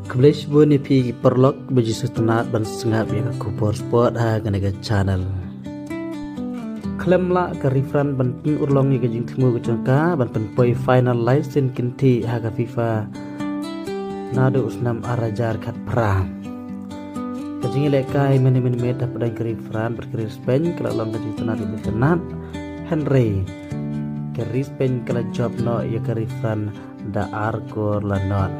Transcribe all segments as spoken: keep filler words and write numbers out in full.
Khublei shibun ïa phi ki paralok ba ju sngewtynnat ban sngap ïa ka khubor sport ha kane ka channel. Khlem lah ka Ri France ban pynurlong ïa ka jingthmu ka jong ka ban pynpoi final lai sien kynthih ha ka FIFA naduh u snem ar hajar khatphra. Ka jingïalehkai mynne mynmiet hapdeng ka Ri France bad ka Ri Spain ka la long ka jingtynnat ïa ka jingtynnat. Hynrei ka Ri Spain ka la jop noh ïa ka Ri France da ar kol la nod.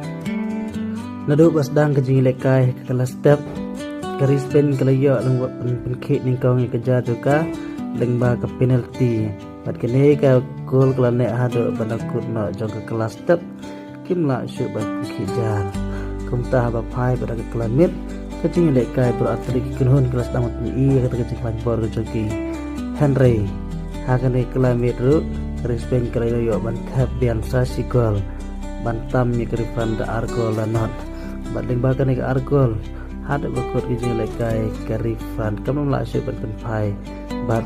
Naduh ba sdang ka jingïalehkai ha ka last step, ka Ri Spain ka la ïoh lyngba pyn- pynkhih nyngkong ïa ka jar jong ka lyngba ka penalty. Bad kane ka kol ka la neh haduh ban da kut noh jong ka last step. Kim lah shuh ban pynkhih jar. Kumta haba phai bad ka kylla miet, ka jingïalehkai baroh artylli ki kynhun ka la sdang ban pyni ïa kata ka jingkhlaiñ bor ka jong ki. Hynrei ha kane ka kylla miet ruh ka Ri Spain ka la ïoh ban thep biang sa shi kol ban tam ïa ka Ri France da ar kol la nod. Bad lyngba kane ka ar kol, haduh ba kut ka jingïalehkai ka Ri France kam lah shuh ban pynphai bad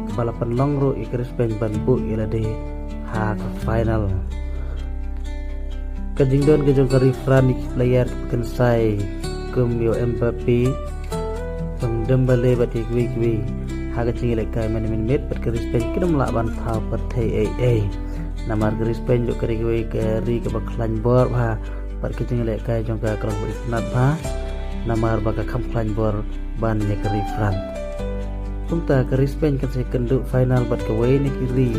kaba la pynlong ruh ïa ka Ri Spain ban buh ïa lade ha ka final. Ka jingdon ka jong ka Ri France ïa ki player kiba kynsai kum ïa u Mbappe, kum Dembele bad kiwei kiwei ha ka jingïalehkai mynne mynmiet bad ka Ri Spain kim lah ban thaw pyrthei ei ei. Namar ka Ri Spain ruh ka dei kawei ka ri kaba khlaiñ bor bha bad ka jingïalehkai jong ka ka long kaba itynnat bha namar ba ka kham khlaiñ bor ban ïa ka Ri France. Kumta ka Ri Spain kan sa ïakynduh final bad kawei na ki ri,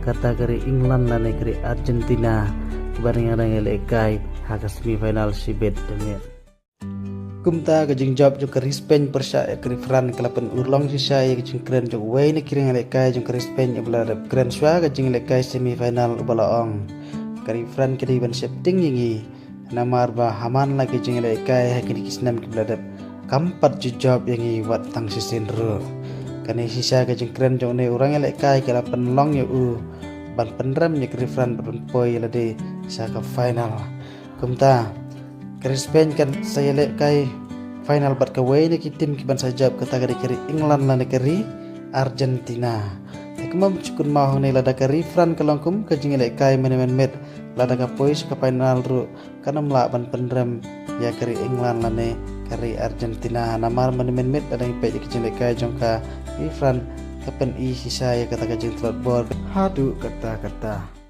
kata ka ri England lane ka ri Argentina, kaba dang ïalehkai ha ka semi final shibit da miet. Kumta ka jingjop jong ka Ri Spain pyrshah ïa ka Ri France ka la pynurlong shisha ïa ka jingkren jong uwei na ki nongïalehkai jong ka Ri Spain uba la dep kren shuwa ka jingïalehkai semi final uba la ong, ka Ri France ka dei ban sheptieng ïa ngi. Namar ba ha man la ki jingïalehkai ha kine ki snem kiba la dep kam pat ju jop ïa ngi wat tang shisien ruh. Kane shisha ka jingkren jong une u nongïalehkai ka la pynlong ïa u ban pynrem ïa ka Ri France ban poi ïa lade sha ka final. Kumta ka Ri Spain kan sa ïalehkai final bad kawei na ki tim kiban sa jop, kata ka dei ka ri England lane ka ri Argentina. Te kumba shu kynmaw hangne, lada ka Ri France ka long kum ka jingïalehkai mynne mynmiet, lada ka poi sha ka final ruh kan ym lah ban pynrem ïa ka ri England lane ka ri Argentina. Namar mynne mynmiet lada ngi peit ïa ka jingïalehkai jong ka Ri France ka pyni shisha ïa kata ka jingtlot bor haduh katta katta.